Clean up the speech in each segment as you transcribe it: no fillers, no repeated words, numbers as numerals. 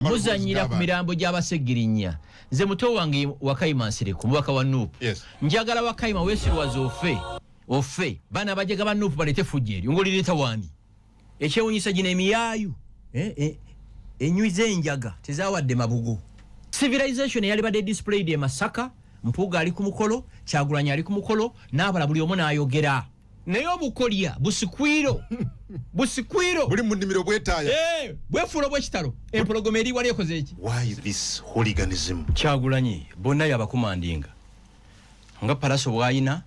Muzanyira ku mirambo gy'Abasegirinya. Nze muto wange Wakayima Nsereko, mubaka wa NUP. Njagala Wakayima weesirwaza ofe ofe. Bana abajega ba NUP baleete fujjo eryo ng'olireeta waani? Ekyewunyisa, gino emiyaayu enywi z'enjaga tezawadde mabugo. Civilization eyalibadde displayed e Masaka, Mpuuga ali ku mukolo, Kyagulanyi ali ku mukolo n'abala, buli omu n'ayogera, naye obukolya busikwiro busikwiro. Buli mu nnimiro bwetaaya. Bwefuula obwekitalo. Empologoma eri wali ekoze eki? Why this hooliganism? Kyagulanyi bonna yabakumandinga nga Palaso bwayina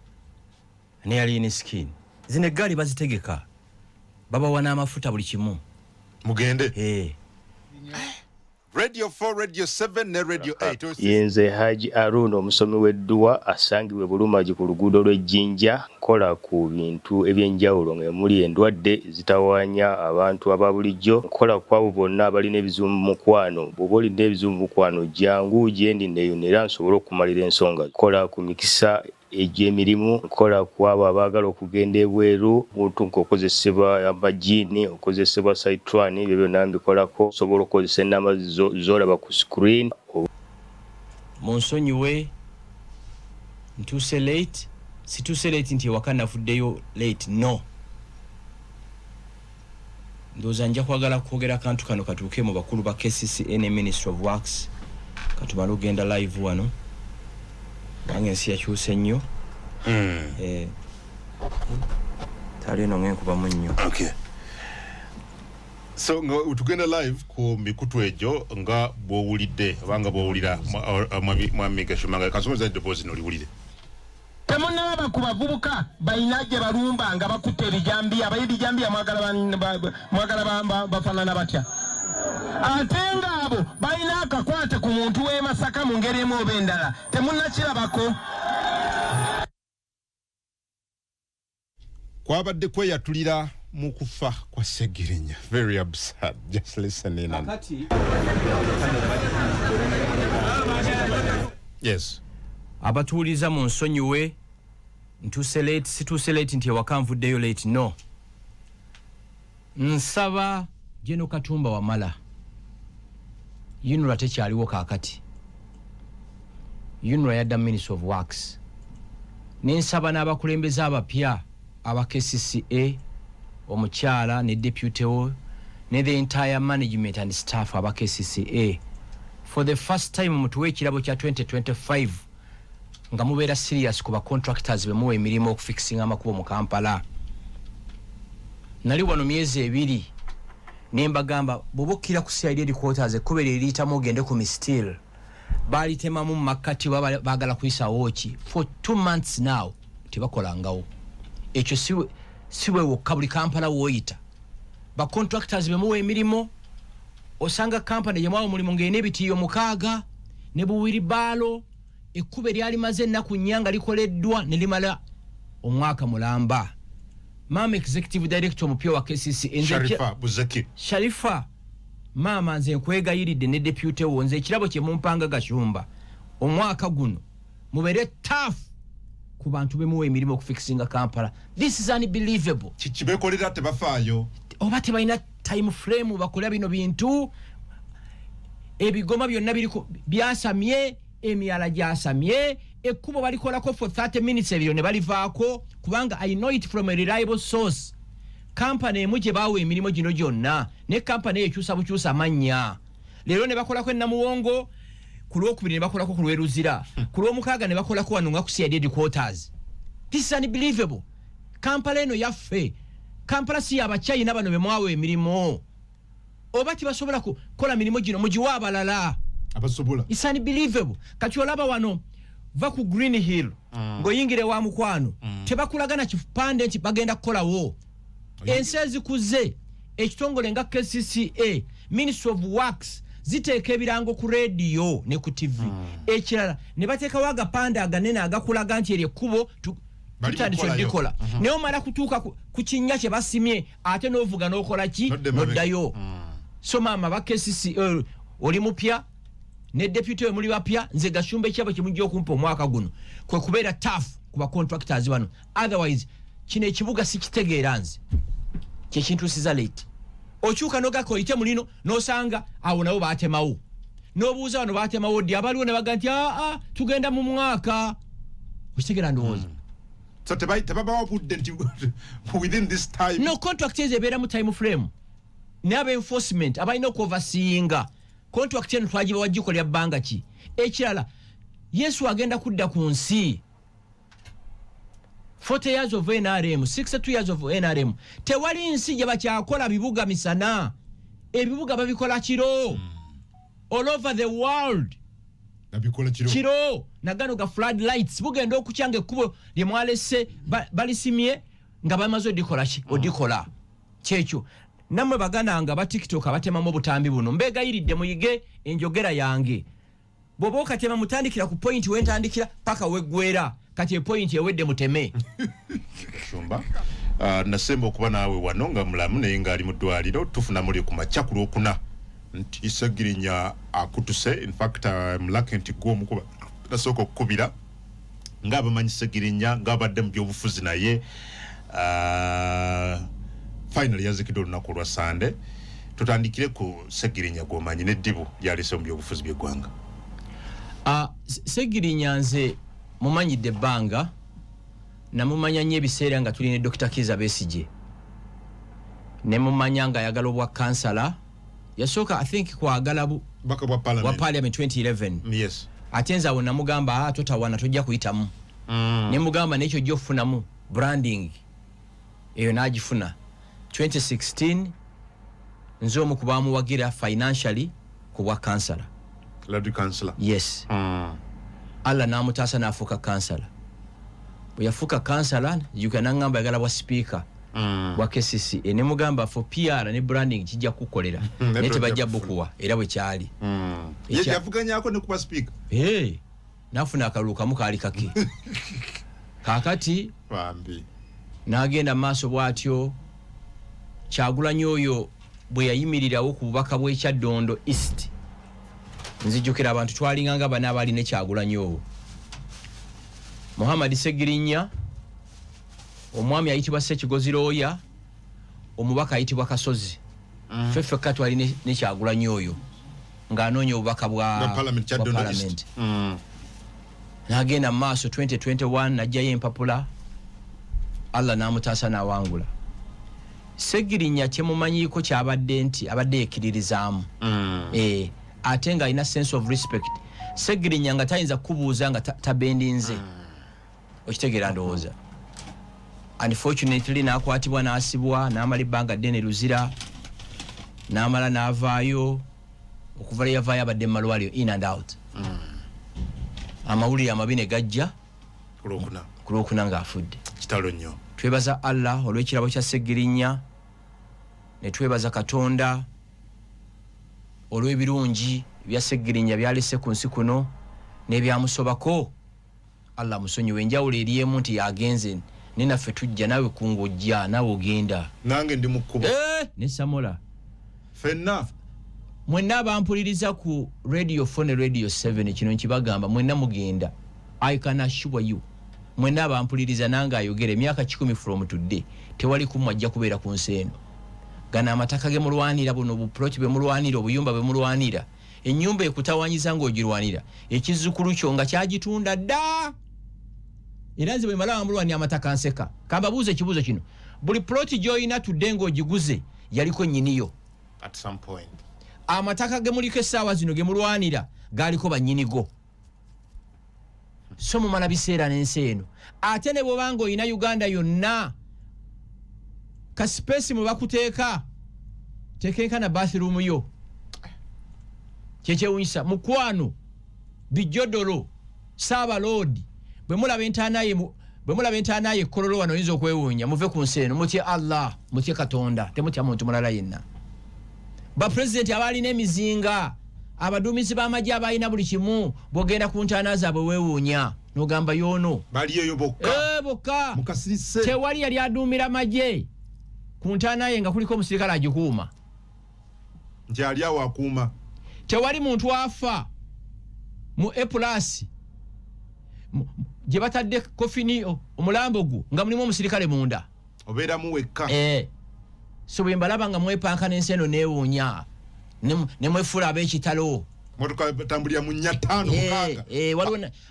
ne yalini skin. Zino eggaali bazitegeka, babawa n'amafuta, buli kimu. Mugende. Eh. Radio 4, Radio 7 ne Radio 8. Yenze Haji Aruna, omusomi w'edduwa asangibwa e Bulumagi ku luguudo lw'Ejjinja. Nkola ku bintu ebyenjawulo nga muli endwadde ezitawaanya abantu aba bulijjo. Nkola ku abo bonna abalina ebizibu mu mukwano. Bw'oba olina ebizibu mu mukwano, jangu gyendi neeyune era nsobole okumalira ensonga. Nkola ku mikisa egy'emirimu. Nkola ku abo abaagala okugenda ebweru, muntu ng'okozesebwa amajiini, okozesebwa saitwani, ebyo byonna mbikolako. Osobola okukozesa ennamba z'olaba ku screen. Munsonyiwe, ntuuse late. Situuse late nti ewaka navuddeyo late, no. Ndowooza nja kwagala kwogera akantu kano katuuke mu bakulu ba KCCA ne Ministry of Works. Katumale ogenda live wano, kubanga ensi yakyuse nnyo. Taali eno ngenkubamu nnyo. Okay, so nga tugenda live ku mikutu egyo nga bwowulidde oba nga bwowulira, mwami Gashumba, kansomeza eddoboozi noliwulire. Temunalaba ku bavubuka balina gye balumba nga bakutte ebijambiya? Abayebijambiya mwagala bafaanana batya? Ate ng'abo balina akakwate ku muntu w'e Masaka mu ngeri emu oba endala. Temunnakirabako? Kwabadde kweyatulira mu kufa kwa Segirinya. Very absurd. Just listen in and Kakati Yes. Abatuuliza, mu nsonyiwe, ntuuse late. Situuse late nti ewaka nvuddeyo late, no. Nsaba General Katumba Wamala, UNRA tekyaliwo kaakati, UNRA yadda Ministry of Works, nensaba n'abakulembeze abapya aba KCCA, omukyala ne deputy wo ne the entire management and staff aba KCCA, for the first time mutuwe ekirabo kya 2025 nga mubeera serious ku bacontractors bemuwa emirimu okufixinga amakubo mu Kampala. Nali wano myezi 2 ne mbagamba, bw'oba okkira ku CID headquarters, ekkubo eryo eriyitamu ogende ku Mistil balitemamu mu makkati, baba baagala kuyisawo ki? For 2 months now tebakolangawo. Ekyo si bwe wokka, buli Kampala wooyita, bacontractors bemuwa emirimu, osanga kampani gyemwawa omulimu ng'erina ebitiiyo 6 ne buwiribaalo. Ekkubo eryalimaze ennaku 4 nga likoleddwa ne limala omwaka mulamba. Maama executive director omupya wa KCC, Sharifa Buzeki. Sharifa, maama, nze nkwegayiridde ne deputy wo, nze ekirabo kye mumpanga Gashumba omwaka guno, mubeere tough ku bantu bemuwa emirimu okufixinga Kampala. This is unbelievable. Kibekolera, tebafaayo. Oba tebalina time frame bakola bino bintu. Ebigoma byonna biriko byasamye, emyala gyasamye, ekkubo balikolako for 30 minutes ebyo ne balivaako, kubanga I know it from a reliable source, kampani emu gye baawa emirimu gino gyonna, ne kampani eyo ekyusa bukyusa amannya. Leero ne bakolako enamuwongo, ku Lwokubiri ne bakolako ku Lweruzira, ku Lwomukaaga ne bakolako wano nga ku CID headquarters. This is unbelievable. Kampala eno yaffe. Kampala si yabachina bano bemwawa emirimu. Oba tibasobola kukola mirimu gino, mugiwa abalala abasobola. It's unbelievable. Kati olaba wano, va ku Green Hill ng'oyingira ewa Mukwano, tebakulaga na kipande nti bagenda kukolawo. Ensi ezikuze, ekitongole nga KCCA, Ministry of Works, ziteeka ebirango ku rediyo ne ku TV. Ekirala, ne bateekawo agapande aganene agakulaga nti eryo ekkubo Bali tutandise mukukolayo. odikola, naye omala kutuuka ku kinnya kye basimye, ate n'ovuga n'okola ki? Nodda emabega. Noddayo. So maama ba KCC, oli mupya ne deputy we muli bapya, nze Gashumba ekyabo kyemujja okumpa omwaka guno kwe kubeera tough ku bacontractors bano, otherwise kino ekibuga sikitegeera. Nze kyekintuusiza late. Okyuka nogaka oyite mulino, nosanga awo nabo batemawo. Nobuuza bano batemawo ddi? Abaliwo ne baga nti, aa, tugenda mu mwaka. Okitegera ndowooza? So tebabawa budde nti within this time? No, contract ezo ebeeramu time frame, naye aba enforcement abalina okuoverseeinga contract eno twagibawa gikolera bbanga ki? Ekirala, Yesu agenda kudda ku nsi. 40 years of NRM, 62 years of NRM, tewali nsi gye bakyakola bibuga misana. Ebibuga babikola kiro all over the world. Babikola kiro. Kiro, nagano ga flood lights. Bugenda okukya nga ekkubo lye mwalese balisimye nga bamaze odikola ki, odikola kyekyo. Nammwe baganda nga ba TikTok abatemamu obutambi buno, mbegayiridde muyige enjogera yange. Bw'oba okatema, mutandikira ku point wentandikira paka weggwera. Kati epoint ewedde, muteme. Gashumba, nasemba okuba naawe wano nga mulamu, naye ng'ali mu ddwaliro. Tufuna muli ku makya ku Lwokuna nti Segirinya akutuse. In fact, I'm lucky nti gwe omukuba nasooka okukubira ng'abamanyi Segirinya, ng'abadde mu byobufuzi, naye finally yazikidde olunaku olwa Sande. Tutandikire ku Segirinya gw'omanyi n'eddibu lyalese mu byobufuzi by'eggwanga. Segirinya nze mumanyidde ebbanga. Namumanya nnyo ebiseera nga tuli ne Dr Kiza Besige. Nemumanya nga ayagala obwa kansala. Yasooka, I think, kwagala baka bwa bwa parliament. Parliament 2011. Ate nze awo namugamba, "Ah, totawana, tojja kuyitamu." Nemugamba, nekyo ojja okufunamu branding eyo. N'agifuna 2016. Nze omu ku bamuwagira financially ku bwa kansala. Lord councillor. Yes. Allah n'amutaasa n'afuuka kansala. Bwe yafuuka kansala, juka naŋŋamba ayagala bwa sipiika bwa KCCA. Nemugamba, for PR ne branding kijja kukukolera, naye tebajja bukuwa. Era bwe kyali. Ye yavuganyako ne kuba speaker. Hey, nafuna akalulu kamu, kaali kake. Kaakati bambi n'agenda maaso bw'atyo. Kyagulanyi oyo bwe yayimirirawo ku bubaka bw'ekyaddondo East, nzijjukira abantu twalinganga bana abaali ne Kyagulanyi owo, Muhammad Segirinnya, omwami ayitibwa Sekigozi looya, omubaka ayitibwa Kasozi. Ffe ffekka twali ne Kyagulanyi oyo ng'anoonya obubaka bwa Bwa parliament, bwa Kyaddondo East. Parliament. N'agenda mu maaso 2021, n'ajjayo empapula, Allah n'amutaasa n'awangula. Segirinnya kyemumanyiiko kyabadde nti abadde yekkiririzaamu. Ate ng'alina sense of respect. Segirinnya nga tayinza kukubuuza nga tabendinze. Okitegeera ndowooza? Unfortunately n'akwatibwa, n'asibwa, n'amala ebbanga ddene Luzira, n'amala n'avaayo. Okuva lwe yavaayo abadde mu malwaliro, in and out. Amawulire amabi ne gajja ku Lwokuna. Ku Lwokuna ng'afudde. Kitalo nnyo. Twebaza Allah olw'ekirabo kya Segirinya, ne twebaza Katonda olw'ebirungi ebya Segirinya byalese ku nsi kuno n'ebyamusobako. Allah musonyiwe. Enjawulo eri emu nti yagenze, naye naffe tujja. Naawe kunga ojja, naawe ogenda. Nange ndi mu kkubo. Eh, ne Samola. Ffenna. Mwenna abampuliriza ku Radio 4 ne Radio 7, kino nkibagamba, mwenna mugenda. I can assure you, mwenna abampuliriza nange ayogera, emyaka 100 from today tewali kumwe ajja kubeera ku nsi eno. Gano amataka ge mulwanira, buno buploti bwe mulwanira, obuyumba bwe mulwanira, ennyumba ekutawanyiza ng'ogirwanira, ekizzukulu kyo nga kyagitunda dda. Era nze bwe mala wamulwanira amataka nseka. Kambabuuza ekibuuzo kino: buli ploti gy'olina tudde ng'ogiguze yaliko nnyiniyo at some point. Amataka ge muliko essaawa zino ge mulwanira galiko bannyinigo. So mumala biseera n'ensi eno. Ate ne bw'obanga olina Uganda yonna, kaspace mwe bakuteeka tekenkana bathroom yo. Kyekyewunyisa, mukwano bijodolo saabaloodi, bwe mulaba entaana ye bwe mulaba entaana ye ekkololo wano, oyinza okwewuunya. Muve ku nsi eno, mutye Allah, mutye Katonda, temutya muntu mulala yenna. Bapulezidenti abalina emizinga, abaduumizi b'amagye abalina buli kimu, bwogenda ku ntaana zaabwe weewuunya n'ogamba yoono. Baliyoyo bokka. Eh, bokka. Mukasirise. Tewali yali aduumira magye ku ntaana ye nga kuliko omusirikale agikuuma. Nti ali awo akuuma. Tewali muntu afa mu A plus gye batadde coffin, omulambo gwo nga mulimu omusirikale munda. Obeeramu wekka. Eh. So bwe mbalaba nga mwepanka n'ensi eno neewuunya, ne mwefuula ab'ekitalo. Motoka batambulira mu nnya, ttaano, mukaaga.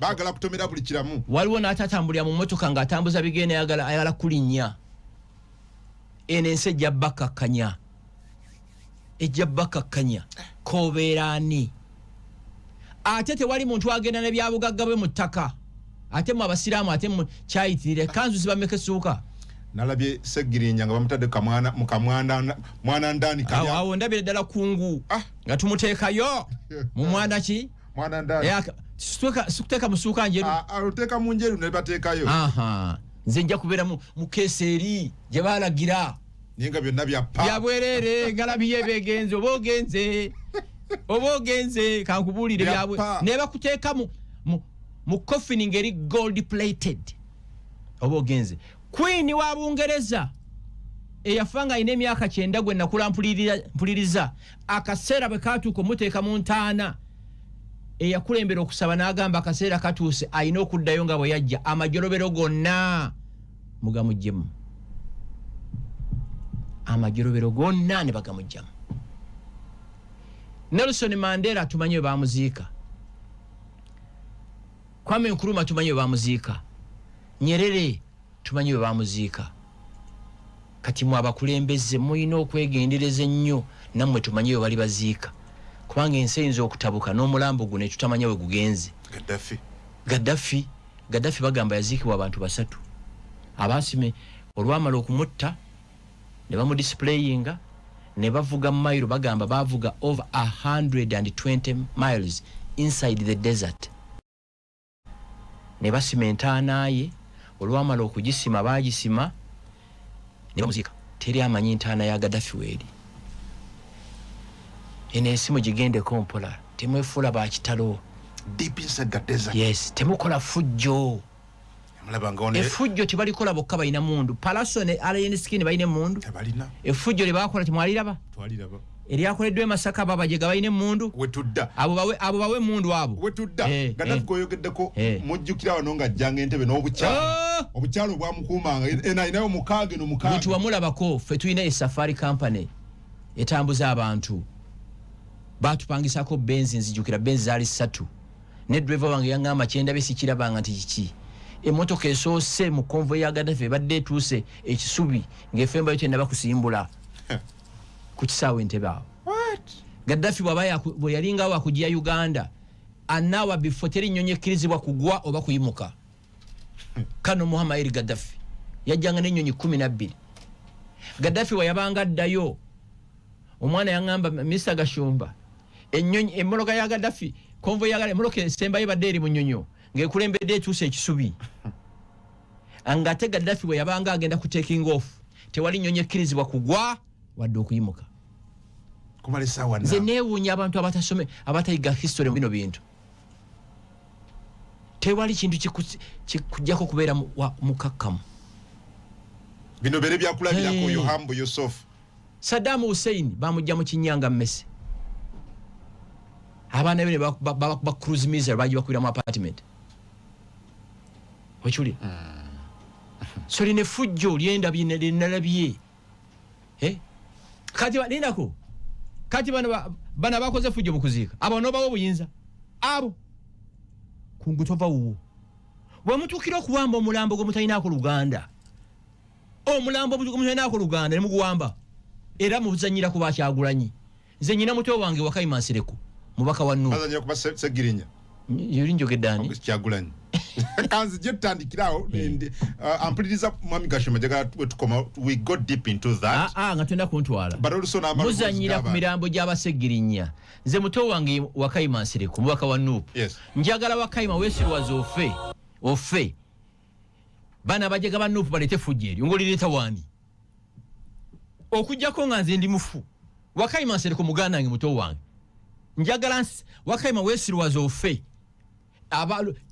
Baagala kutomera buli kiramu. Waliwo n'atatambulira mu mmotoka ng'atambuza bigenda, ayagala kulinnya. Eno ensi ejja bakakkanya, ejja bakakkanya. Kobeera ani? Ate tewali muntu agenda nebyabugagga bwe mu ttaka. Ate mu abasiraamu, ate mu kyayitirire kanzu zibameka essuuka. Nalabye Segirinya nga bamutadde kamwana mu kamwana mwana ndani. Awo ndabire ddala kungu. Nga tumuteekayo mu mwana ki? Mwana ndani. Sikuteeka mu suuka njeru. Oteeka mu njeru ne bateekayo. Aha, nze nja kubeera mu keesi eri gye baalagira. Naye nga byonna bya pa. Byabwerere, ngalabiye begenze, oba ogenze, oba ogenze, kankubuulire. Bya byabwe pa. Ne bakuteeka mu coffin ngeri gold plated, oba ogenze. Queen wa Bungereza eyafa nga alina emyaka 90, gwe nakula mpuliriza, akaseera bwe katuuka omuteeka mu ntaana, eyakulembera okusaba n'agamba akaseera katuuse, alina okuddayo nga bwe yajja, amajolobero gonna mugamuggyemu. Amajolobero gonna ne bagamugjamu. Nelson Mandela tumanyi we bamuziika. Kwame Nkrumah tumanyi we bamuziika. Nyerere tumanyi we bamuziika. Kati mwe abakulembeze mulina okwegendereza ennyo, nammwe tumanye we bali baziika, kubanga ensi eyinza okutabuka n'omulambo guno etutamanya we gugenze. Gaddafi. Gaddafi, Gaddafi bagamba yaziikibwa abantu basatu abaasime. Olwamala okumutta ne bamudisplayinga ne bavuga mayiro, bagamba bavuga over 120 miles inside the desert ne basima entaana ye. Olwamala okugisima, bagisima ne bamuziika. Teri amanyi ntaana ya Gaddafi weeri. Eno ensi mugigendeko mpola, temwefuula bakitalo. Deep inside the desert. Yes, temukola fujjo. Mulaba nga ono. Efujjo tebalikola bokka, balina mundu. Pallaso ne Alien Skin balina emundu. Tebalina. Efujjo lyebakola temwaliraba? Twaliraba. Eryakoleddwa e Masaka, babajega balina emundu. Wetudda. Abo bawe emundu abo. Wetudda. Gaddafi goyogeddeko, mujjukira wano ng'ajjanga entebe n'obukyala, obukyala obwamukuumanga, eno alinayo mukaaga, eno mukaaga. Bwe tuwamulabako, ffe tulina esafari company etambuza abantu, batupangisako Benz. Nzijukira Benz zaali ssatu, ne driver wange yaŋŋamba, kyendabye sikirabanga nti kiki, emmotoka esoose mu convoy ya Gaddafi ebadde etuuse ekisubi ng'efembayo tennaba kusimbula ku kisaawe Entebe awo. Gaddafi bw'aba bwe yalingawo akujja Uganda anawa before, teri nnyonyi ekkirizibwa kugwa oba kuyimuka. Kano Muhammad Gaddafi yajjanga n'ennyonyi 12. Gaddafi bwe yabanga addayo, omwana yaŋŋamba, "Mr Gashumba, ennyonyi, emmotoka ya Gaddafi, convoy ya Gaddafi, emmotoka esembayo ebadde eri mu nnyonyo ng'ekulembedde etuuse ekisubi." Ng'ate Gaddafi bwe yabanga agenda ku taking off, tewali nnyonyi ekkirizibwa kugwa wadde okuyimuka. Kumala essaawa. Nze Nna. neewuunya abantu abatasome, abatayiga history mu bino bintu. Tewali kintu kikujjako kubeera mukakkamu. Bino bere byakulabirako. Hey. You humble yourself. Saddam Hussein bamujja mu kinyanga mmese, abaana be ne ba cruise missile bagi bakubira mu apartment. Okiwulira? So lino effujjo lyendabye lyenalabye. Eh? Kati lindako, kati bano bano abakoze effujjo mu kuziika, abo nobawa obuyinza abo kungu tova wuwo bwe mutuukira okuwamba omulambo gwe mutalinaako luganda, omulambo gwe mutalinaako luganda ne muguwamba, era muzanyira ku bakyagulanyi. Nze nyina muto wange Wakayima Nsereko, mubaka wa Nuupu. Bazanyira kuba Segirinya. Yoli njogedde ani? Kyagulanyi. Kanzi je tutandikirawo. Ampuliriza mwami Gashumba, njagala wetukoma we go deep into that. Ah, ah, nga tolina kuntwala. But also n'amaloboozi Muzanyira ku g'abantu. mirambo gy'abasegirinya. Nze muto wange Wakayima Nsereko, mubaka wa Nuupu. Njagala Wakayima weesirwaza ofe, ofe. Bana abajega ba Nuupu baleete fujjo eryo ng'olireeta waani, okugjako nga nze ndi mufu. Wakayima Nsereko muganda wange, muto wange. Njagala Wakayima weesirwaza ofe.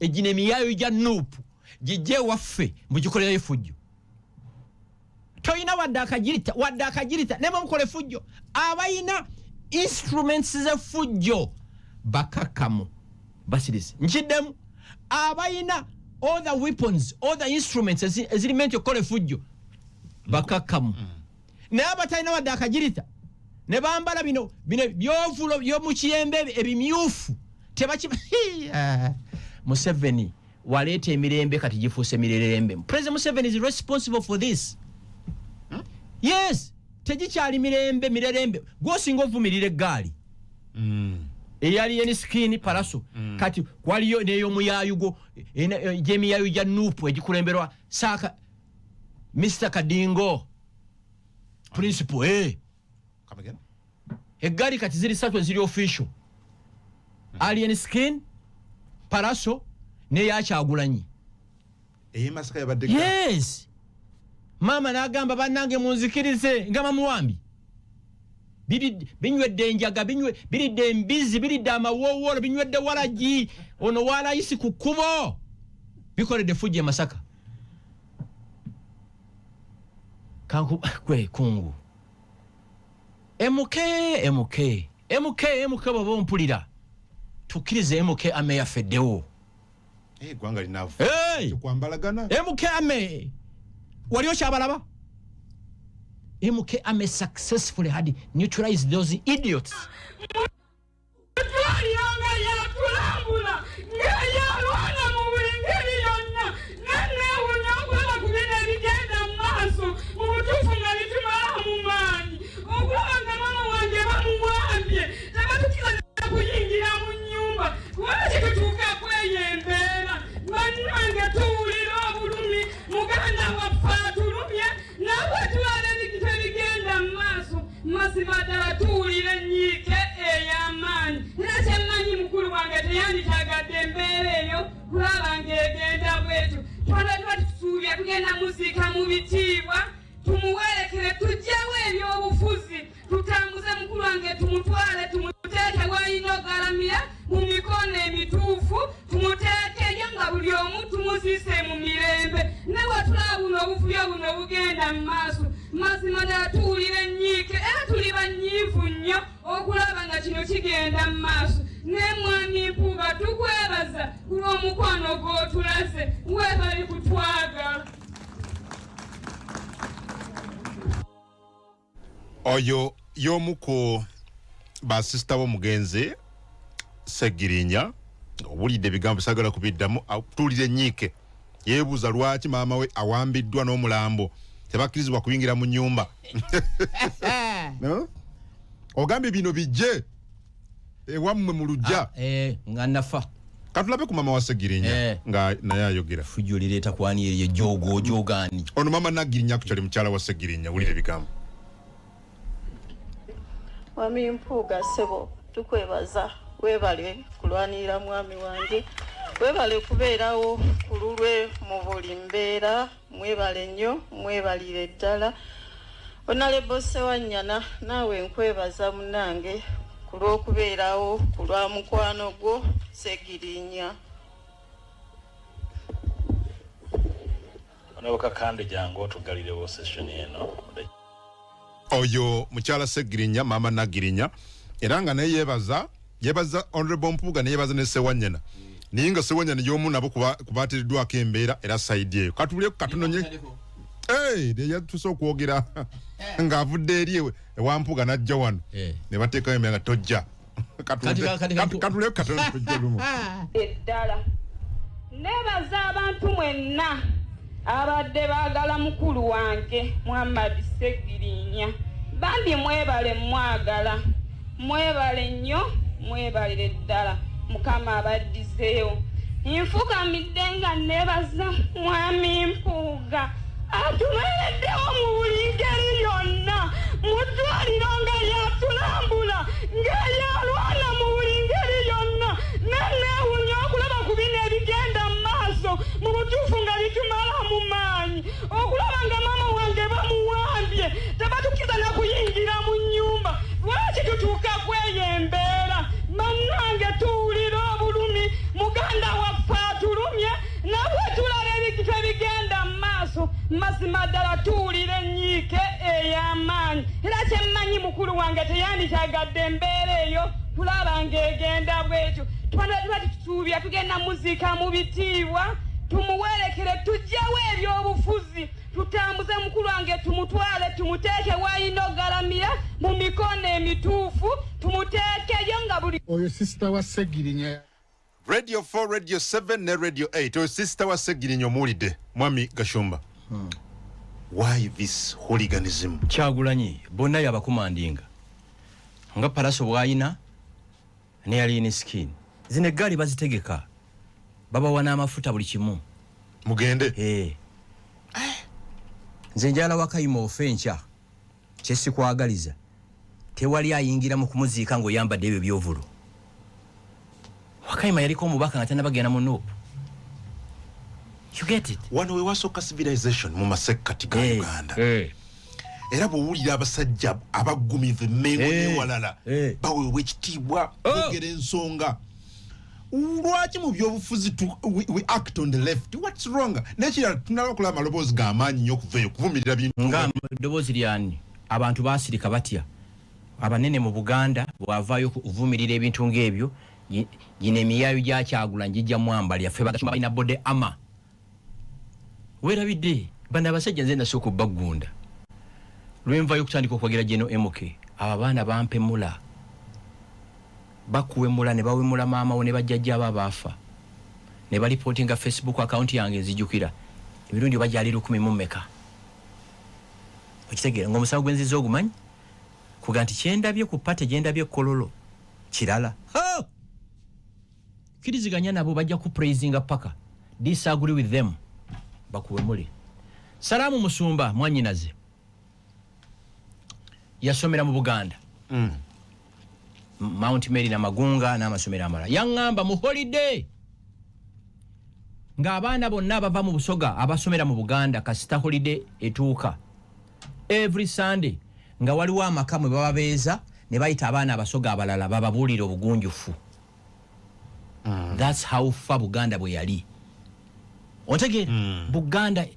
Egino emiyaayo gya Nuupu gijje ewaffe mugikolerayo efujjo. Toyina wadde akagirita, wadde akagirita, naye mukola efujjo. Abayina instruments z'effujjo bakakamu basirize. Nkiddemu, abayina all the weapons, all the instruments eziri meant okukola efujjo bakakamu. Naye abatalina wadde akagirita ne bambala bino bino byovulo by'omukiyembe ebimyufu tebaki. Museveni waleeta emirembe, kati gifuuse mirerembe. President Museveni is responsible for this. Yes, tegikyali mirembe, mirerembe. Gwosinga ovumirira eggaali eyali eni skin Pallaso. Kati waliyo n'ey'omuyaayu gwo gy'emiyaayu gya NUP egikulemberwa saaka Mr Kadingo principle, eh. Come again? Eggaali kati ziri satu eziri official: Alien Skin, Pallaso n'eyakyagulanyi. Ey'emasaka yabadde? Yes, maama n'agamba, "Bannange, munzikirize," nga bamuwambi. Binywedde enjaga, biridde embizi, biridde amawoowolo, binywedde walagi ono walayisi ku kkubo, bikoledde fujja e Masaka. Kanku gwe kungu MK, MK, MK, MK, bw'oba ompulira, tukkirize MK ame yafeddewo. Eggwanga linavu. Hey! Kwambalagana. MK ame wali okyabalaba. MK ame successfully had neutralized those idiots. Twaliro nga yatulambula nga yalwana mu buli ngeri yonna, neneewunya okulaba ku bino ebigenda mu maaso. Mu butuufu nga bitumala mu maanyi okulaba nga maama wange bamuwambye, tebatukkiriza kuyingira mu nnyumba. Lwaki tutuuka kweyo embeera? Bannange, tuwulira obulumi, muganda waffe atulumye, nabwe tulaba ebintu ebigenda mu maaso. Mazima ddala tuwulira ennyiike ey'amaanyi, era kyemmanyi mukulu wange teyanditagadde embeera eyo kulaba ng'egenda bwetyo. Twala tuba tusuubya tugenda muziika mu bitiibwa, tumuwerekere, tugyewo ebyobufuzi, tutambuze mukulu wange, tumutwale, tumuteeke w'alina ogalamira mu mikono emituufu, tumuteekeyo nga buli omu tumuziise mu mirembe. Ne bwe tulaba buno obuvuyo buno bugenda mu maaso, mazima ddala tuwulira ennyiike, era tuli banyiivu nnyo okulaba nga kino kigenda mu maaso. Ne mwami Mpuuga, tukwebaza ku lw'omukwano gw'otulaze, weebali kutwagala. Oyo y'omu ku basisita b'omugenzi Segirinya. Owulidde ebigambo, sagala kubiddamu. Tuwulira ennyiike, yeebuuza lwaki maama we awambiddwa n'omulambo tebakkirizibwa kuyingira mu nnyumba. No? Ogambye bino bijje ewammwe mu lujja. Eh, nga nafa. Katulabe ku maama wa Segirinya nga naye ayogera. Fujjo lireeta kwani eryo ejjoogo ojoogaani? Ono maama Nagirinya akukyali mukyala wa Segirinya. Wulira ebigambo. Mwami Mpuuga, ssebo, tukwebaza, weebale kulwanirira mwami wange, weebale kubeerawo ku lulwe mu buli mbeera. Mwebale nnyo, mwebalire ddala. Honourable Sewanyana, naawe nkwebaza munnange ku lw'okubeerawo ku lwa mukwano gwo Segirinya. Honorable Kakande, jangu otugalirewo session eno. Oyo mukyala Segirinya, maama Nagirinya, era nga naye yebaza, yebaza Honorable Mpuuga, naye yebaza ne Sewanyana, naye nga Sewanyana y'omu nabo kubateereddwako embeera. Era side eyo katuleko katono nye. Hey, yatuse okwogera ng'avudde eri ewa Mpuuga n'ajja wano ne bateekayo embeera nga tojja. Katuleko katono, tujja lumu. Eddala nebaza abantu mwenna abadde baagala mukulu wange Muhammad Segirinya. Bambi mwebale, mwagala, mwebale nnyo, mwebalire ddala, Mukama abaddizeewo. Nfukamidde nga nebaza mwami Mpuuga atubeereddewo mu buli ngeri yonna mu ddwaliro nga yatulambula nga yalwana mu buli ngeri yonna, neneewunya okulaba ku bino ebigenda mu maaso. Mu butuufu nga bitumala mu maanyi okulaba nga maama wange bamuwambye, tebatukkiriza na kuyingira mu nnyumba. Lwaki tutuuka kweyo embeera? Bannange, tuwulira obulumi, muganda waffe atulumye, nabwe tulaba ebintu ebigenda mu maaso. Mazima ddala tuwulira ennyiike ey'amaanyi, era kyemmanyi mukulu wange teyandikyagadde embeera eyo kulaba ng'egenda bwetyo. Tuba tusuubira tugenda muziika mu bitiibwa, Tumuwerekere, tugyewo ebyobufuzi, tutambuze mukulu wange, tumutwale tumuteeke w'alina ogalamira mu mikono emituufu, tumuteekeyo nga buli Oyo sister wa Segirinya. Radio 4, Radio 7 ne Radio 8. Oyo sister wa Segirinya omuwulidde, Mwami Gashumba. Why this hooliganism? Kyagulanyi bonna yabakumandinga nga Pallaso bwayina ne Alien Skin. Zino eggaali bazitegeka, babawa n'amafuta, buli kimu. Mugende. Eh. Nze njala Wakayima ofe enkya, kyesikwagaliza. Tewali ayingira mu kumuziika ng'oyambadde ebyo byovulo. Wakayima yaliko omubaka nga tanabagenda mu NUP. You get it? Wano we wasooka civilization mu masekkati ga Uganda. Era bw'owulira abasajja abaggumivu emmengo n'ewalala baweebwa ekitiibwa, boogera ensonga. Lwaki mu byobufuzi we act on the left? What's wrong? Nekirala, tunaba okulaba amaloboozi g'amaanyi nnyo okuva eyo kuvumirira bintu. Nga eddoboozi lyani? Abantu basirika batya? Abanene mu Buganda bwavaayo okuvumirira ebintu ng'ebyo, gino emiyaayo gya Kyagulanyi gijja mwambalya. Ffe Bagashumba balina body armor. Weerabidde bano abasajja, nze nasooka obbagunda lwenvayo okutandika okwagira geno MK. Abo abaana bampemula, bakuwemula ne bawemula maama wo ne bajjajja abo abaafa ne balipootinga Facebook account yange. Nzijukira emirundi oba gyali 1000 mu mmeka. Okitegeera ngaomusango gwenziza ogumanyi kuga nti kyendabye ku party, gyendabye Kololo kirala. Ha! Kkiriziganya nabo, bajja kupraisinga paka. Disagree with them, bakuwemule. Salaamu Musumba mwanyinaze yasomera mu Buganda, Mount Mary Namagunga n'amasomero amalala. Yaŋŋamba mu holiday ng'abaana bonna abava mu Busoga abasomera mu Buganda, kasita holiday etuuka, every Sunday nga waliwo amaka mwe baba beeza ne bayita abaana Abasoga abalala bababuulire obugunjufu. That's how far Buganda bwe yali. Ontegeera? Buganda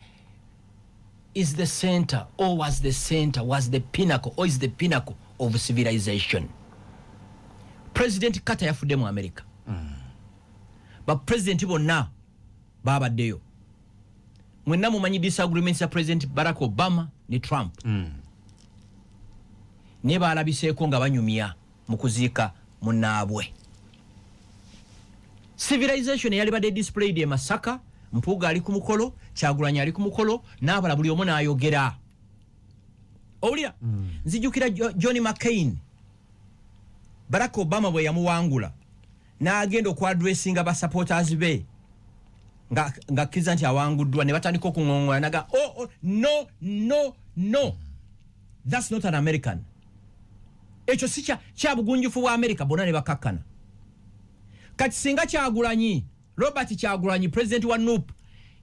is the center, or was the center, was the pinnacle, or is the pinnacle of civilization. President Carter yafudde mu America, bapulezidenti bonna babaddeyo. Mwenna mumanyi disagreements ya President Barack Obama ne Trump, naye balabiseeko nga banyumya mu kuziika munnaabwe. Civilization eyalibadde displayed e Masaka, Mpuuga ali ku mukolo, Kyagulanyi ali ku mukolo n'abala, buli omu n'ayogera. Owulira? Nzijukira John McCain, Barack Obama bwe yamuwangula n'agenda okwaddressinga basupporters be ng'akkiriza nti awanguddwa, ne batandika okuŋoŋola naga, Oh, no, no, no, that's not an American. Ekyo si kya bugunjufu bwa America." Bonna ne bakakkana. Kati singa Kyagulanyi, Robert Kyagulanyi, president wa NUP,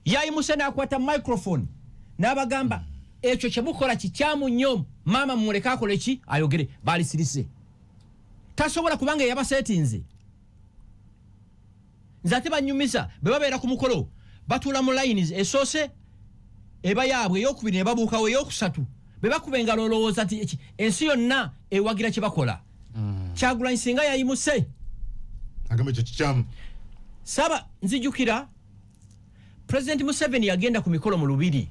yayimuse n'akwata microphone n'abagamba, "Ekyo kyemukola kikyamu nnyo, maama mumuleke akole ki, ayogere," balisirise. Tasobola, kubanga eyabaseetinze. Nze ate banyumiza bwe babeera ku mukolo, batuula mu lines, esoose eba yaabwe, eyokubiri ne babuukawo, eyokusatu bwe bakuba engalo, olowooza nti ensi yonna ewagira kye bakola. Kyagulanyi singa yayimuse agamba ekyo kikyamu. Saba nzijukira President Museveni yagenda ku mikolo mu Lubiri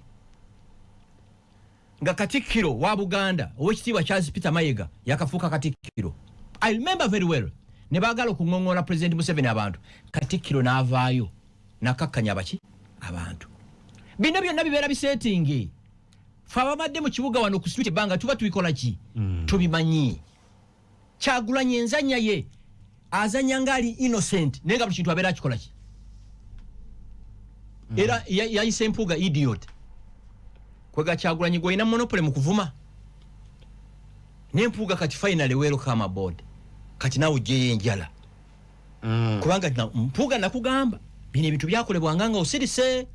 nga katikkiro wa Buganda Owekitiibwa Charles Peter Mayiga yakafuuka katikkiro. I remember very well, ne baagala okuŋoŋola President Museveni abantu, katikkiro n'avaayo nakakkanya abaki abantu. Bino byonna bibeera bisetingi. Fe ababadde mu kibuga wano ku street ebbanga tuba tubikola ki, tubimanyi. Kyagulanyi enzanya ye azanya ngaali innocent, naye nga buli kintu abeera akikola ki. Era yayise Mpuuga idiot. Kwega Kyagulanyi gwolina monopoly mu kuvuma ne Mpuuga. Kati finally welcome aboard. Kati naawe ojjeyo enjala, kubanga Mpuuga nakugamba bino ebintu byakolebwanga nga osirise.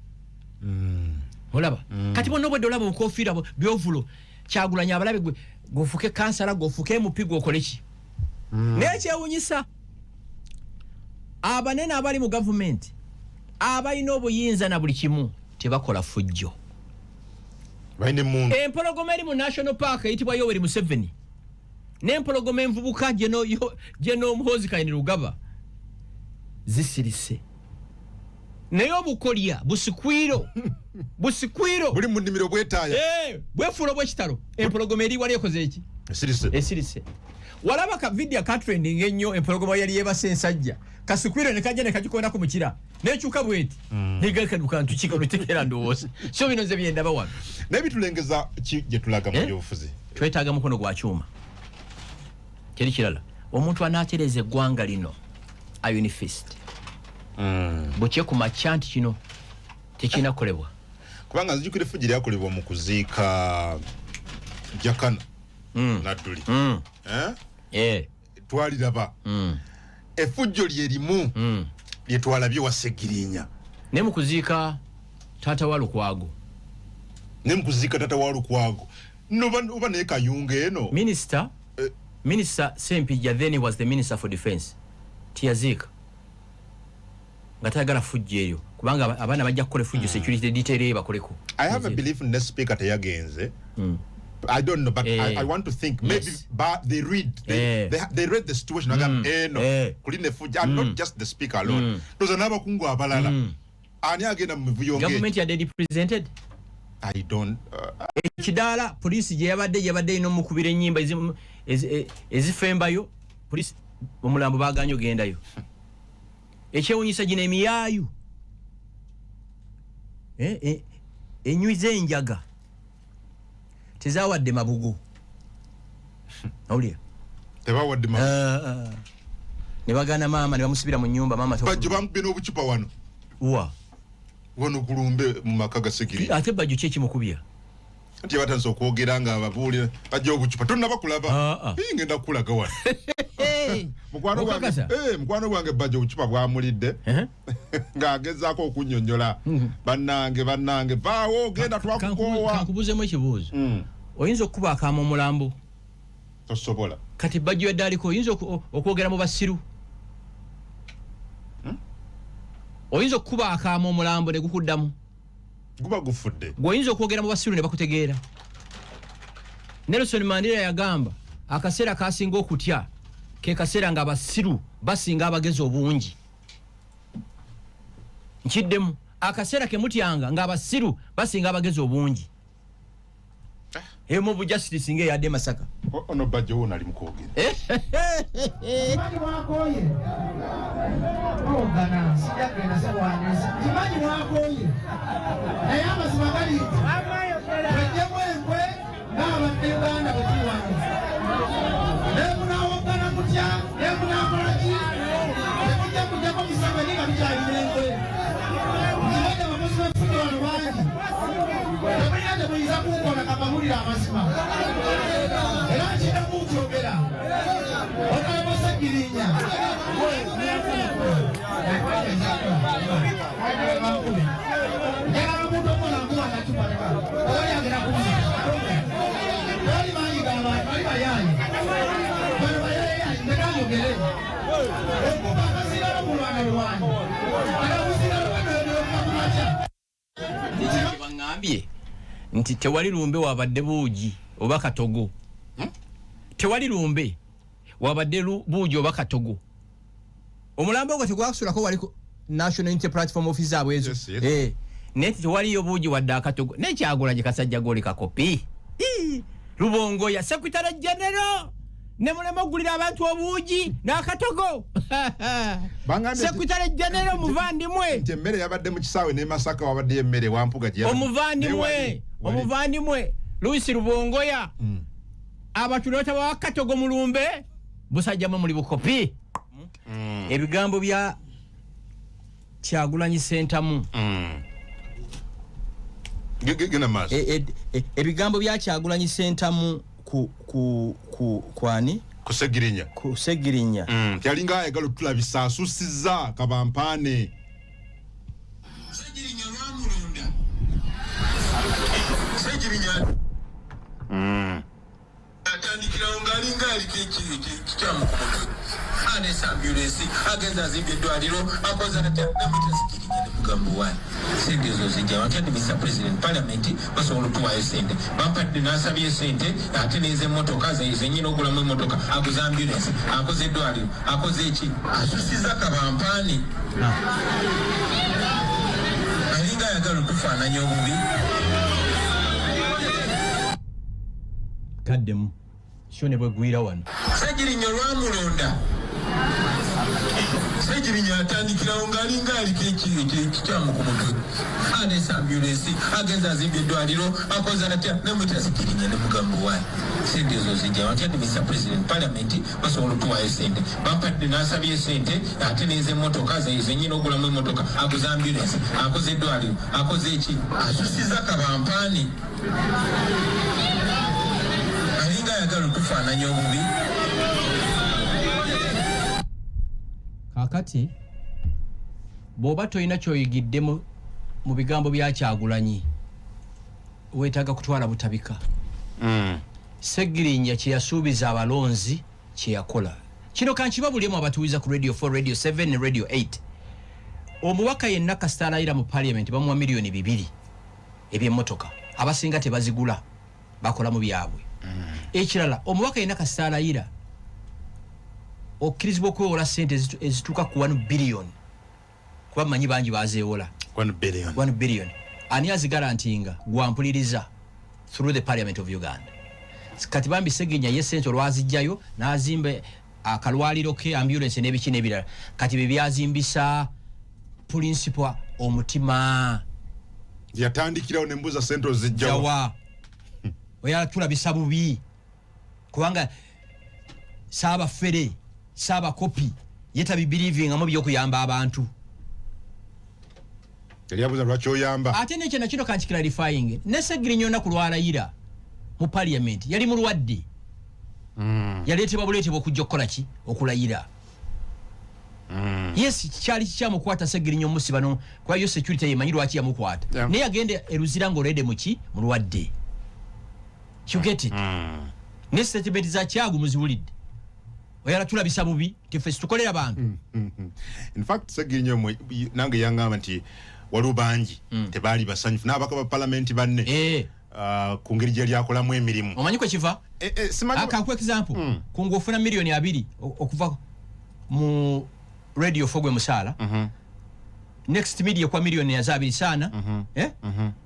Olaba kati bonna obwedde olaba obukofiira byovulo. Kyagulanyi abalabe gwe gwofuke kansala, gwofuke MP, gwokole ki. Naye kyewunyisa, abanene abali mu gavumenti abalina obuyinza na buli kimu tebakola fujjo. Balina emundu. Empologoma eri mu national park eyitibwa Yoweri Museveni n'empologoma envubuka Geno Muhoozi Kainerugaba zisirise. Naye obukolya busikwiro busikwiro buli mu nnimiro bwetaaya. Eh, bwefuula obwekitalo. Empologoma eri wali ekoze eki? Esirise. Esirise. Walaba ka video ka trending ennyo, empologoma yali yebase ensajja, kasikwiro ne kajja ne kagikonda ku mukira nekyuka bweti negakantu kikano tekeera. Ndowooza so bino nze byendaba wano. Naye bitulengeza ki gye tulaga mu Eh? byobufuzi? Twetaaga mukono gwa kyuma, teri kirala. Omuntu anaatereeza eggwanga lino, iron fist, bukye ku makya nti kino tekirina kukolebwa. Kubanga nzijukira efujjo lyakolebwa mu kuziika Jakana Nadduli. Eh? Eh. Twaliraba efujjo lyerimu lyetwalabye wa Segirinya. Ne mu kuziika taata wa Lukwago. Ne mu kuziika taata wa Lukwago noba naye Kayunga eno. Minisita Eh. Minisita Sempijja, then he was the minister for defense, tiyaziika nga tayagala fujjo eyo, kubanga abaana bajja kukola efujjo, security detail eyo bakoleko. I have a belief ne speaker teyagenze. I don't know, but Eh. I want to think maybe but they read they, Eh. they read the situation mm. Eno Eh. kuli nefujja, and not just the speaker alone, ndoza n'abakungu abalala. Ani agenda mu mivuyo ng'egyo? Government yadde represented. I don't Ekidaala poliisi gye yabadde erina omukubira ennyimba ezifembayo poliisi, omulambo baganye ogendayo. Ekyewunyisa, gino emiyaayu, enywi z'enjaga tezawadde mabugo, awulira? Tebawadde Ah, ah. Ne bagana maama ne bamusibira mu nyumba, maama Bajjo bamukubye n'obucupa wano. Wa? Wano kulumbe mu maka ga Segiri. Ate Bajjo ki ekimukubya? Nti batandise okwogera nga ababuulira bajja obucupa, tonnaba kulaba. Ah, ah. Ii, ngenda kukulaga wano. Mukwano gwange Okakasa? Eh, mukwano gwange Bajjo obucupa bwamulidde Eh? ng'agezaako okunnyonnyola, bannange, bannange, vaawo genda, twakukoowa. Kankubuzemu ekibuuzo. Oyinza okukuba akaama omulambo? Tosobola. Kati Bajjo yadde aliko, oyinza okwogera mu basiru? Oyinza okukuba akaama omulambo ne gukuddamu? Guba gufudde. Gwe oyinza okwogera mu basiru ne bakutegeera? Nelson Mandela yagamba, akaseera kasinga okutya ke kaseera nga abasiru basinga abagezi obungi. Nkiddemu, akaseera kemutyanga nga abasiru basinga abagezi obungi. Eyo mob justice nga eyadde Masaka. Ono Bajjo wuno ali mu kwogera. Kimanyi mwakoye ogana sijja kugenda sebwanesi. Kimanyi mwakoye, naye amazima gali nti twejjemu enkwe ng'abadde Uganda bwe tuli wano. Nemunawoggana mutya, nemunakola ki, temujja kujjako Museveni nga bikyalina enkwe. Kimanyi abakozi b'efujjo wano bangi, temulina temuyinza kunkola. Kabahulira amazima era nkiddamu nkyogera. Honorable Segirinya, njagala omuntu omwana nkuwa akacupa, oli agenda kumpa. Bali bangi g'abantu bali bayaye, bano bayaye. Ndeka njogere. Okuba akasigala mulwana lwanyi akakusigala banoyonoka kumakya. Baŋŋambye nti tewali lumbe wabadde buugi oba katogo. Tewali lumbe wabadde buugi oba katogo. Omulambo ogwo tegwakusulako wali ku National Unity Platform office abwe ezo. Yes. Eh, naye nti tewaliyo buugi wadde akatogo. Nekyagulanye kasajja goli kakopi. Ii, Rubongoya secretary general ne mulema okugulira abantu obuugi n'akatogo. Bangambye Secretary general muvandimwe. Nti emmere yabadde mu kisaawe ne Masaka wabaddeyo emmere wampuga gye Omuvandimwe. Naye wali. Omuvandimwe Louis Rubongoya, abantu notabawa katogo mulumbe, busajjamu muli bukopi. Ebigambo bya Kyagulanyi Sentamu. Genda maaso. Ebigambo bya Kyagulanyi Sentamu ku kwani? Kusegirinya. Ku Segirinya. Yalinga ayagala otulabisa asusiza kabampaane. Segirinya lwamulonda, Segirinya atandikirawo ng'alinga aliko ekikyamu ku mutwe, aleese ambulensi, agenza azimbye eddwaliro, akoze atya, namwita Segirinya ne mugamba, "Wani sente ezo zijja watya?" Ni Mr President, parliament basobola otuwaayo sente, bampadde, n'asabye sente ate n'ez'emmotoka zenyina ogulamu emmotoka, aguze ambulensi, akoze eddwaliro, akoze eki, asusiza kabampaani. Ayagala otufaananya obubi. Kaddemu sho ne bwegwira wano. Ssegirinya olwamulonda, Ssegirinya atandikirawo ng'alinga aliko ekikyamu ku mutwe, aleese ambulensi, agenza azimbye eddwaliro, akoze atya, nemutya Ssegirinya ne mugamba, "Waayi, sente ezo zijjawa?" Nti, "Ati Mr President, parliament basobola otuwaayo sente, bampadde." N'asabye sente ate neza emmotoka zenyina ogulamu emmotoka, aguze ambulensi, akoze eddwaliro, akoze eki, asusiza kabampaani, alinga ayagala otufaananya obubi. Kaakati bw'oba tolina kyoyigidde mu bigambo bya Kyagulanyi, weetaaga kutwala butabika. Segirinya kyeyasuubiza abalonzi kyeyakola kino. Kankibabulyemu abatuwiza ku Radio 4, Radio 7 ne Radio 8. Omubaka yenna kasita alayira mu parliament, bamuwa miliyoni 2 ebyemmotoka. Abasinga tebazigula, bakola mu byabwe. Ekirala, omubaka yenna kasita alayira, okkirizibwa okwewola sente ezituuka ku 1 billion, kuba mmanyi bangi bazeewola. 1 billion. 1 billion. Ani azigarantinga? Gwampuliriza, through the Parliament of Uganda. Kati bambi Segenya ye sente olwazijjayo n'azimba akalwaliro ke, ambulance n'ebiki n'ebirala. Kati bye byazimbisa principal omutima. Yatandikirawo nembuuza, sente ozijjawa? Jawa oyala tulabisa bubi, kubanga saabafere saabakopi ye tabibelievingamu byokuyamba abantu. Yali abuuza lwaki oyamba. Ate nekyo nakino kankiclarifying, ne Segirinya olunaku lwalayira mu parliament yali mulwadde. Yaleetebwa buleetebwa okujja okukola ki? Okulayira. Yes, kyali kikyamukwata Segirinya omusiba no kuba yo security yemanyi lwaki yamukwata. Naye yagenda eruzira ngaolede muki? Mulwadde. You get it? Ne statement za Kyagu muziwulidde, oyala tulabisa bubi nti ffe situkolera bantu. In fact, Segirinya nange yaŋŋamba nti waliwo bangi tebaali basanyufu n'abaka ba palamenti banne ku ngeri gyeyali akolamu emirimu. Omanyi kwe kiva? Simanyi. Akanku example. Kungu ofuna miliyoni 20 okuva mu Radio 4 gwe musaala. Next Media kwa miliyoni yaza abiri sana, eh?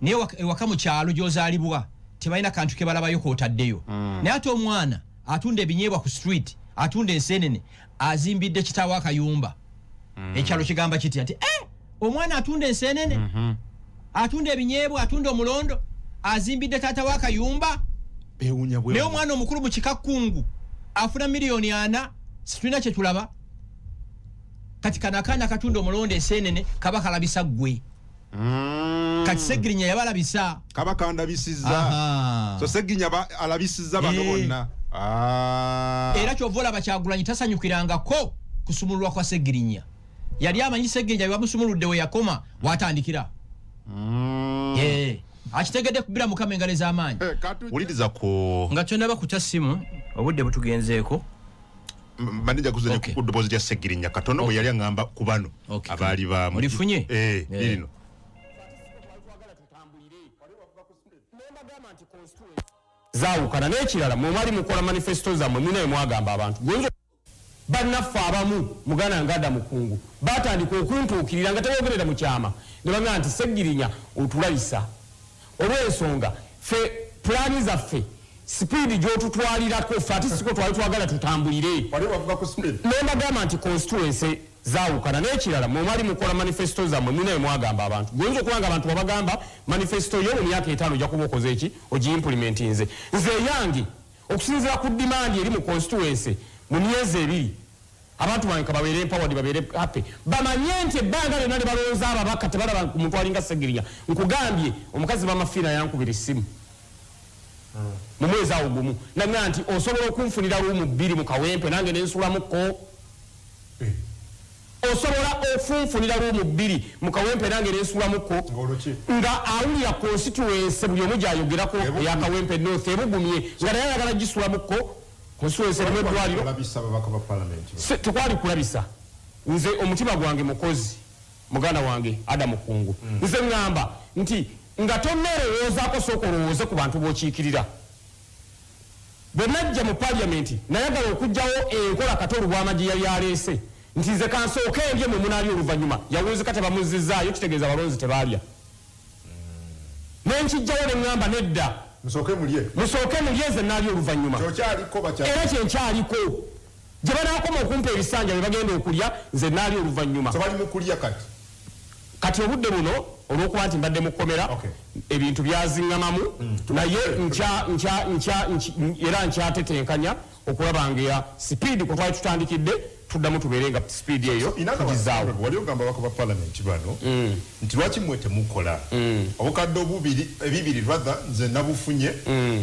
Naye ewaka mu kyalo gy'ozaalibwa tebalina kantu ke balabayo k'otaddeyo. Naye ate omwana atunda ebinyeebwa ku street, atunda ensenene, azimbidde kitaawe akayumba, ekyalo kigamba kitya? Nti, "Eh, omwana atunda ensenene, atunda ebinyeebwa, atunda omulondo, azimbidde taata we akayumba." Bewunya. Naye omwana omukulu mu kikakkungu afuna miliyoni 40, situlina kyetulaba. Kati kano akaana akatunda omulondo, ensenene, kaba kalabisa ggwe. Kati Segirinya yabalabisa. Kaba kandabisizza. Aha. So Segirinya alabisizza bano bonna. Ah. Era kyova olaba Kyagulanyi tasanyukirangako kusumululwa kwa Segirinya. Yali amanyi Segirinya byebamusumuludde we yakoma watandikira. Eh, akitegedde kubira Mukama engalo ez'amaanyi. Eh, wuliriza ku Nga kyonaba kutya simu, obudde butugenzeeko. Manija kuzanya ku ddoboozi lya Segirinya katono bwe yali aŋŋamba ku bano abaali ba Olifunye? Eh, lirino. Zaawukana n'ekirala, mwemwali mukola manifesto zammwe, mulina mwagamba abantu. Gwenza bannaffe abamu, muganda nga Adamu Kungu, batandika okuntuukirira nga tebogerera mu kyama ne bagamba nti, "Segirinya otulabisa olw'ensonga ffe pulaani zaffe speed gy'otutwalirako ffe ate siko twali twagala tutambulire." Nembagamba nti constituency zaawukana n'ekirala, mwemwali mukola manifesto zammwe, mulina mwagamba abantu. Gwenza okuba nga abantu babagamba manifesto yo mu myaka 5 ojja kuba okoze eki, ogiimplementinze. Nze eyange okusinziira ku demand eri mu constituency, mu myezi 2 abantu bange kababeere empowered, babeere happy, bamanye nti ebbanga lyonna ne balowooza ababaka tebalaba ku muntu alinga Segirinya. Nkugambye, omukazi bamafiina yankubira essimu mu mwezi awo gumu naŋŋa nti, "Osobola okunfunira room 2 mu Kawempe nange nensulamukko? Osobola ofunfunira room 2 mu Kawempe nange nensulamukko?" Nga awulira constituency buli omu gyayogerako eya Kawempe North ebugumye, nga naye ayagala gisulamukko. Constituency erimu eddwaliro. Olabisa ababaka ba palamenti. Tekwali kulabisa. Nze omutima gwange mukozi, muganda wange Adamu Kungu. Nze ŋŋamba nti nga tonneerowoozaako, sooka olowooze ku bantu b'okiikirira. Bwe najja mu paliyamenti, nayagala okuggyawo enkola Kato Lubwama gye yali aleese nti nze kansooke endye, mwe munaali oluvannyuma. Yawunzika tebamuzizaayo, kitegeeza abalonzi tebaalya. Nenkijjawo neŋŋamba nedda, Musooke mulye. Musooke mulye, nze naali oluvannyuma. Kyokyaliko bakya. Era kyenkyaliko, gye banaakoma okumpa ebisanja bye bagenda okulya, nze naali oluvannyuma. So bali mu kulya kati. Kati obudde buno, olw'okuba nti mbadde mu kkomera, ebintu byaziŋŋamamu, naye era nkyatetenkanya okulaba nga ya sipiidi kwe twali tutandikidde tuddamu tubeere nga sipiidi eyo In other words, tugizaawo. wali ogamba ababaka ba parliament bano nti lwaki mmwe temukola obukadde obubiri, ebibiri rather, nze nabufunye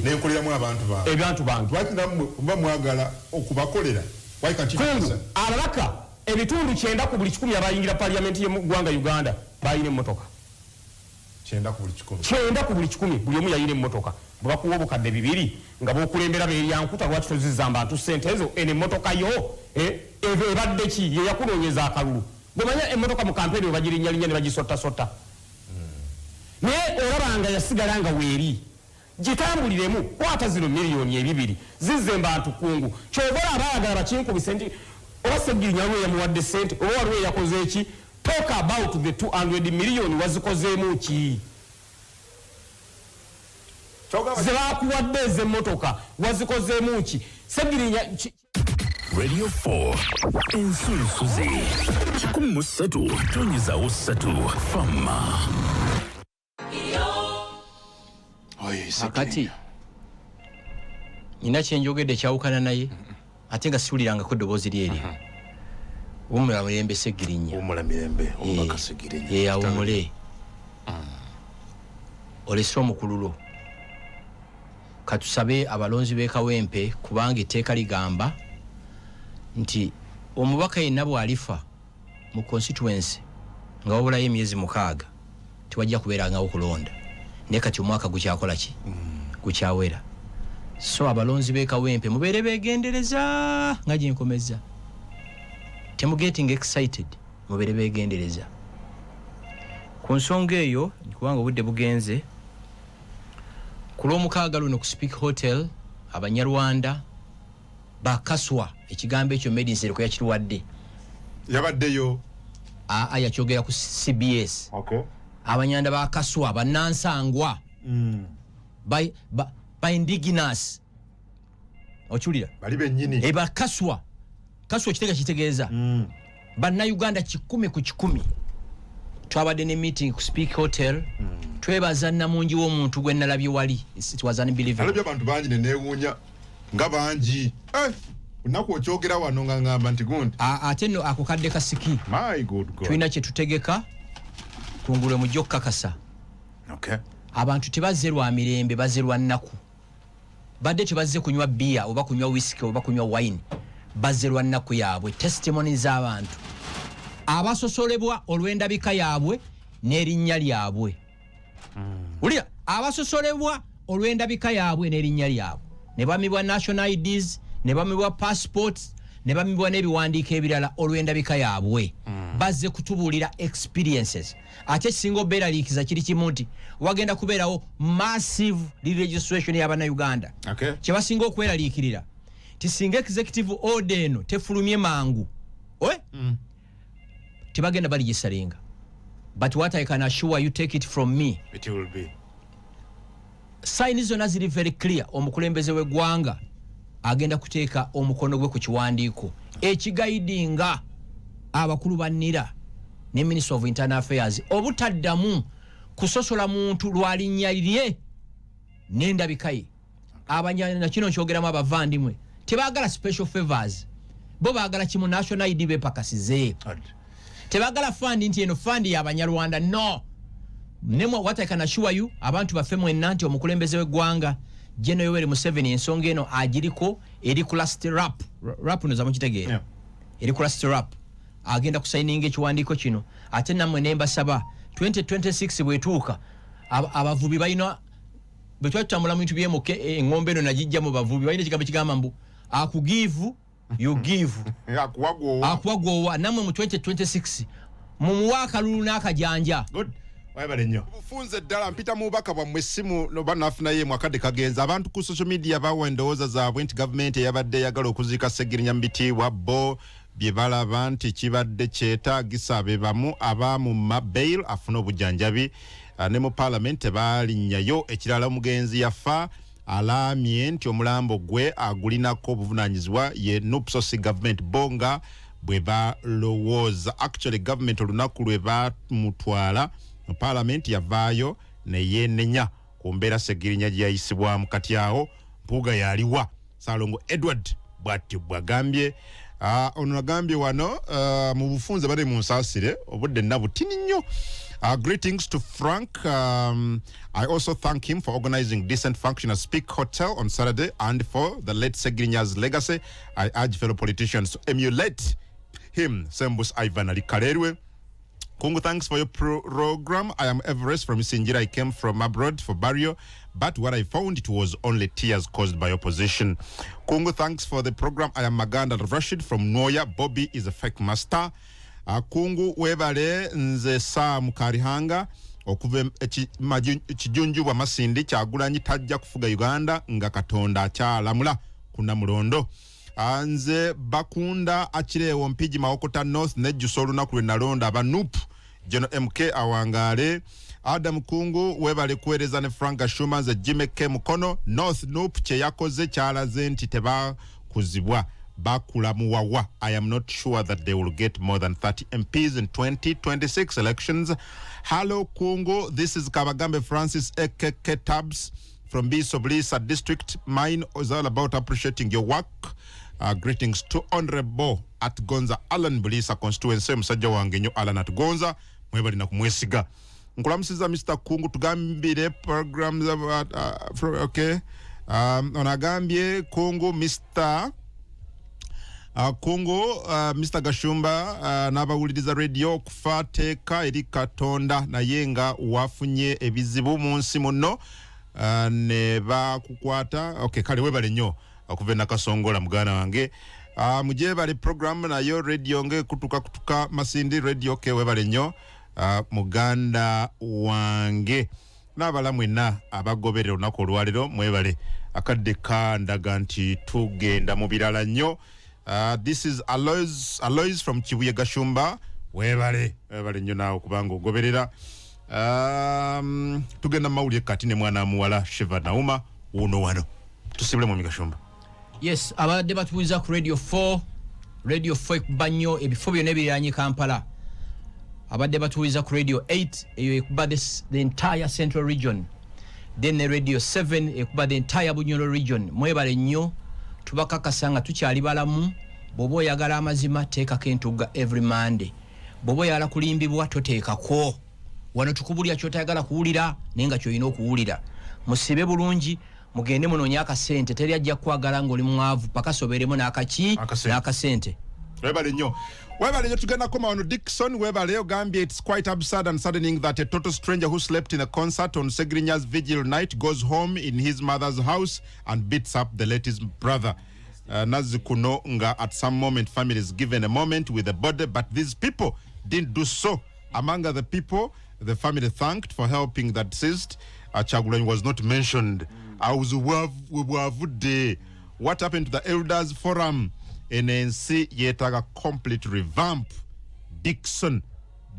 nenkoleramu abantu bange. Ebyantu bange. Lwaki nammwe muba mwagala okubakolera? Why can't you do Kungu that? ababaka 90% ku buli 100 abayingira parliament ye mu ggwanga Uganda balina emmotoka. 90 ku buli 100. 90 ku buli 100, buli omu yalina emmotoka. Bwe bakuwa obukadde 2 nga bokulembera beeryankuta, lwaki tozizza bantu sente ezo? Eno emmotoka yo, evo ebadde ki? Ye yakunoonyeza akalulu. Bwemanya emmotoka mu kampeni webagirinyalinnya ne bagisottasotta, naye olaba nga yasigala nga weeri gitambuliremu. Kwata zino miliyoni 2 zizze mbantu kungu. Kyova olaba abayagala bakinkubise nti oba Segirinya waliwo yamuwadde sente oba waliwo yakoze eki. Talk about the 200 million, wazikozeemu ki? Ze bakuwadde ez'emmotoka wazikozeemu ki, Segirinya? Radio 4 Ensunsuzi 103.3 Fama. Akati nyina kyenjogedde kyawukana naye, ate nga siwulirangako eddoboozi lyeryo. Wumula mirembe, Segirinya. Wumula mirembe, omubaka Segirinya. Ye awumule, olese omukululo. Katusabe abalonzi b'e Kawempe, kubanga etteeka ligamba nti omubaka yenna bw'alifa mu constituency nga wabulayo emyezi 6, tewajja kubeerangawo kulonda. Naye kati omwaka gukyakola ki? Gukyawera. So abalonzi b'e Kawempe mubeere begendereza nga gyenkomeza. Temugetting excited, mubeere begendereza ku nsonga eyo, kubanga obudde bugenze. Ku Lwomukaaga luno ku Speke Hotel, Abanyarwanda bakaswa. Ekigambo ekyo Medinsereko yakirwadde. Yabaddeyo. Aa, yakyogera ku CBS. Abanyarwanda bakaswa banansangwa by indigenous, okiwulira? Bali bennyini. E bakaswa, kaswa ekitega kitegeeza Bannayuganda 100%. Twabadde ne meeting ku Speke Hotel. Twebaza namungi w'omuntu gwe nalabye wali. It was unbelievable. Nalabye abantu bangi nenewuunya nga bangi. Eh, olunaku okyogera wano nga ngamba nti gundi. Ate nno ako kadde kasiki. My good God. Tulina kye tutegeka kungulwe, mujja okukakasa. Abantu tebazze lwa mirembe, bazze lwa nnaku. Badde tebazze kunywa bbiya oba kunywa whisky oba kunywa wine, bazze lwa nnaku yaabwe. Testimony z'abantu abasosolebwa olw'endabika yaabwe n'erinnya lyabwe. Wulira, abasosolebwa olw'endabika yaabwe n'erinnya lyabwe, ne bamibwa national IDs, ne bamibwa passports, ne bamibwa n'ebiwandiiko ebirala olw'endabika yaabwe. Bazze kutubuulira experiences. Ate ekisinga obeeraliikiza kiri kimu, nti wagenda kubeerawo massive re-registration y'Abannayuganda. Kyebasinga okweraliikirira ti singa executive order eno tefulumye mangu, oe tebagenda baligisalinga. But what I can assure you, take it from me, It will be sign zonna ziri very clear. Omukulembeze w'eggwanga agenda kuteeka omukono gwe ku kiwandiiko ekiguidinga abakulu ba NIRA ne Minister of Internal Affairs obutaddamu kusosola muntu lwalinnya lye n'endabika ye. Abanyana kino nkyogeramu abavandimwe, tebaagala special favors. Bo baagala kimu, national ID bepakasize. Tebaagala fund nti eno fund y'Abanyarwanda, no. Nemwe, what I can assure you, abantu baffe mwenna, nti omukulembeze w'eggwanga General Yoweri Museveni ensonga eno agiriko, eri ku last lap. Lap noza mukitegeera? Eri ku last lap, agenda kusayininga ekiwandiiko kino. Ate nammwe nembasaba, 2026 bwetuuka, abavubi balina bwe twali tutambula mu bintu byemuke, eŋŋombe eno nagijja mu bavubi, balina ekigambo kigamba mbu akugive you give. Akuwagwowa. Akuwagwowa. Nammwe mu 2026 mumuwa akalulu n'akajanja. Good, webale nnyo. Bufunze ddala mpita mu bubaka bwammwe, essimu oba nafunayo emu. Akadde kagenze. Abantu ku social media bawa endowooza zaabwe nti gavumenti eyabadde eyagala okuziika Segirinya mu bitiibwa bo. Bye balaba nti kibadde kyetaagisa be bamu abaamumma bail afune obujjanjabi. Ne mu parliament tebalinnyayo. Ekirala, omugenzi yafa alaamye nti omulambo gwe agulinako obuvunaanyizibwa ye NUP, so si government bo nga bwe balowooza. Actually, government olunaku lwe bamutwala mu parliament yavaayo neyenenya ku mbeera Segirinya gye yayisibwamu. Kati awo Mpuuga yaliwa? Salongo Edward bwatyo bwagambye. Ono agambye wano mu bufunze bali mu nsaasire, obudde nna butini nnyo. Greetings to Frank. I also thank him for organizing decent function at Speak Hotel on Saturday and for the late Segirinya's legacy. I urge fellow politicians to emulate him. Sembus Ivan Ali Kalerwe. Kungu, thanks for your program. I am Everest from Sinjira. I came from abroad for burial, but what I found, it was only tears caused by opposition. Kungu, thanks for the program. I am Maganda Rashid from Noya. Bobby is a fake master. Kungu, webale. Nze Sam Karihanga okuva Kijunjubwa Masindi. Kyagulanyi tajja kufuga Uganda nga Katonda akyalamula ku Namulondo. Nze Bakunda Akireewo, Mpigi, Mawokota North. Nejjusa olunaku lwe nalonda aba NUP. Geno MK awangaale. Adam Kungu, webale kuweereza ne Frank Gashumba. Nze Jimmy K, Mukono North. NUP kye yakoze kyalaze nti tebakuzibwa, bakula muwawa. I am not sure that they will get more than 30 MPs in 2026 elections. Hello Kungu, this is Kabagambe Francis aka Tabs from Bisoblisa District. Mine is all about appreciating your work. Greetings to Honorable at Gonza Alan, Bulisa constituency. Musajja wange nnyo Alan at Gonza, mwebali na kumwesiga. Nkulamusiza Mr. Kungu, tugambire programs okay. Onagambye Kungu, Mr. Kungu, Mr. Gashumba n'abawuliriza radio, okufa teeka eri Katonda, naye nga wafunye ebizibu mu nsi muno ne bakukwata. Okay, kale webale nnyo okuva e Nakasongola, muganda wange. Mujebale program nayo radio nge kutuka kutuka Masindi radio. Okay, webale nnyo muganda wange n'abala mwenna abagoberera olunaku olwaleero, mwebale. Akadde kandaga nti tugenda mu birala nnyo. This is Alois from Kibuye. Gashumba, webale, webale nnyo naawe okubanga ogoberera. Tugenda mu mawulire kati ne mwana muwala Shiva Nauma wuno wano. Tusibule mu Gashumba. Yes, abadde batubuuliza ku Radio 4. Radio 4 ekuba nnyo ebifo byonna ebiriraanye Kampala. Abadde batuwuliza ku Radio 8, eyo ekuba the entire Central Region, then ne Radio 7 ekuba the entire Bunyoro Region. Mwebale nnyo, tubakakasa nga tukyali balamu. Bw'oba oyagala amazima, teekako Entugga every Monday. Bw'oba oyagala kulimbibwa, toteekako. Wano tukubulya kyotayagala kuwulira naye nga kyolina okuwulira. Musibe bulungi, mugende munoonye akasente. Teri ajja kukwagala ng'oli mwavu, paka soberemu n'akaki? Akasente. N'akasente. Webale nnyo, webale nnyo. Tugenda koma wano. Dickson, webale. Ogambye it's quite absurd and saddening that a total stranger who slept in a concert on Segrinya's vigil night goes home in his mother's house and beats up the lady's brother. Nazzi kuno nga at some moment family is given a moment with the body, but these people didn't do so. Among other people the family thanked for helping the deceased, Chagulanyi was not mentioned. Bwavudde. What happened to the elders forum? Eno ensi yeetaaga complete revamp. Dikson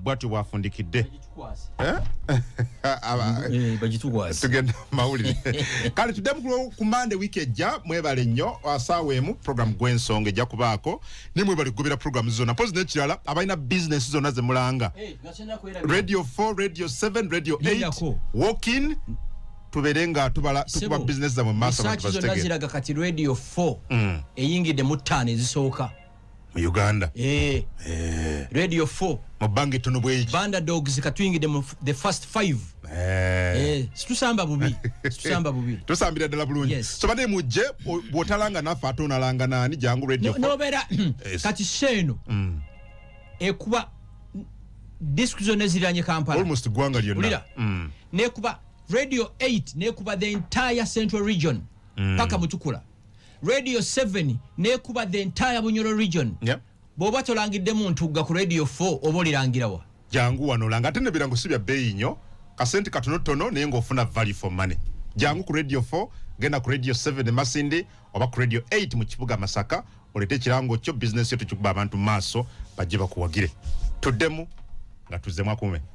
bwatyo bwafundikidde. Eh? Bagitukwase. Tugenda mawulire. Kale tuddemu ku Mande wiiki ejja. Mwebale nnyo. Asaawa 1 program Gwensonga ejja kubaako ne mwebale kugobera program zonna. Mpozi n'ekirala, abalina bizinesi zonna zemulanga, Radio 4, Radio 7, Radio 8, Lindako. Walk-in, tubeere nga tubala tukuba bizinesi zammwe mu maaso, abantu Research zonna bazitegeere. ziraga kati Radio 4 eyingidde mu ttaano ezisooka Mu Uganda. Eh. Radio 4 Mu bbanga ettono bweki. Banda Dogs katuyingidde mu the first five. Eh. Eh, situsamba bubi, situsamba bubi. Tusambira ddala bulungi. Yes. So bane mujje, bw'otalanga naffe ate onalanga naani? Jangu Radio 4. Nobeera Yes. kati sheeno ekuba district zonna eziriraanye Kampala. Almost ggwanga lyonna. Wulira. Nekuba Radio 8, nekuba the entire Central Region paka Mutukula. Radio 7 nekuba the entire Bunyoro Region. Bw'oba tolangiddemu Ntugga ku Radio 4, oba olirangirawa? Jangu wano olanga, ate nebirango si bya bbeeyi nnyo, kasente katonotono naye ng'ofuna value for money. Jangu ku Radio 4, genda ku Radio 7 e Masindi oba ku Radio 8 mu kibuga Masaka. Oleete ekirango kyo, bizinesi yo, tukikuba abantu mu maaso bajje bakuwagire. Tuddemu nga tuzzemu akume.